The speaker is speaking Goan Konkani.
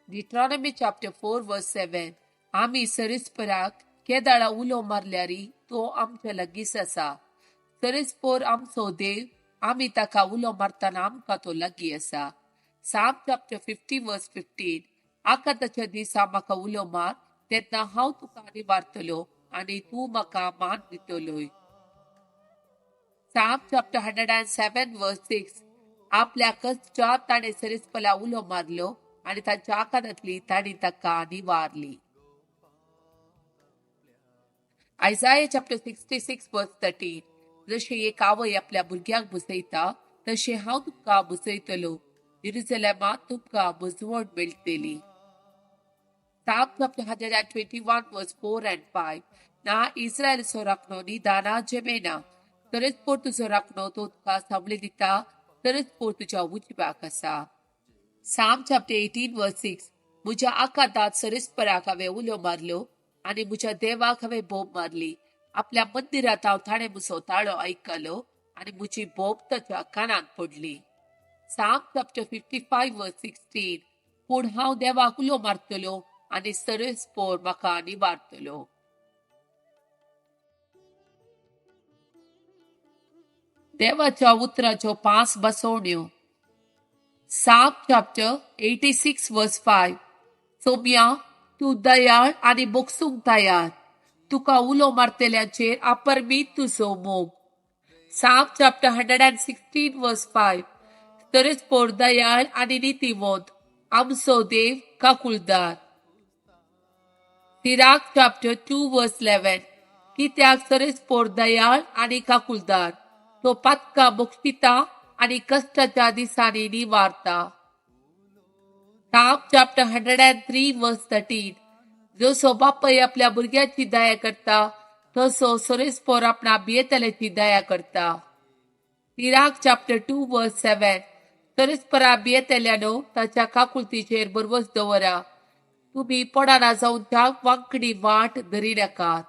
Deuteronomy chapter 4 verse 7. आमी सरेस्पराक केदाळा उलो मारल्यारी तो आमच्या लागींच आसा. सरेस्पोर आमचो देव, आमी ताका उलो मारतना आमकां तो लागीं आसा. Psalm chapter 50 verse 15. आकांताच्या दिसा म्हाका उलो मार, तेन्ना हांव तुका निवारतलो आनी तूं म्हाका मान दितलोय. Psalm chapter 107 verse 6. आपल्या कश्टांत ताणें सरेस्पला उलो मारलो आनी ताच्या आकांतांतली तांणी ताका निवारली. Isaiah chapter 66 verse 13. जशें एक आवय आपल्या भुरग्यांक बसयता तशें हांव तुमकां बसयतलो, जेरुसलेमांत तुमकां बुजवण मेळटली. Psalm chapter 121 verse 4 and 5. ना इस्रायलचो राखणो निदाना जेमेना, तरच पोर तुजो राखणो तो तुका सांबळी दिता, तरच पोर तुज्या उजव्याक आसा. Psalm chapter 18 verse 6. म्हज्या आकांतांत सरेस्पराक हांवें उलो मारलो आनी म्हज्या देवाक हांवें बोब मारली. आपल्या मंदिरांत हांव ताणें म्हजो ताळो आयकलो आनी म्हजी बोब ताच्या कानांत पडली. Psalm chapter 55 verse 16. पूण हांव देवाक उलो मारतलो आनी सरेस्पोर म्हाका निवारतलो. देवाच्या उतराच्यो 5 बसवण्यो. Psalm chapter 86 verse 5. सोम्या, तूं दयाळ आनी बोगसूंक तयार, तुका उलो मारतल्यांचेर अपरमीत तुजो मोग. Psalm chapter 116 verse 5. तरच पोर दयाळ आनी नितीवंत, आमचो देव काकुळदार. Sirach chapter 2 verse 11. कित्याक सरेस्पोर दयाळ आनी काकुळदार, तो पातकां बोगशिता आनी कश्टाच्या दिसांनी निवारता. Psalm chapter 103 verse 13. जसो बापय आपल्या भुरग्याची दया करता तसो सरेस्पोर आपणा भियेतल्याची दया करता. Sirach chapter 2 verse 7. सरेस्परा भियेतल्यानो ताच्या काकुळतीचेर भरवंस दवरा, तुमी पडना जावन त्या वांकडी वाट धरी नाकात.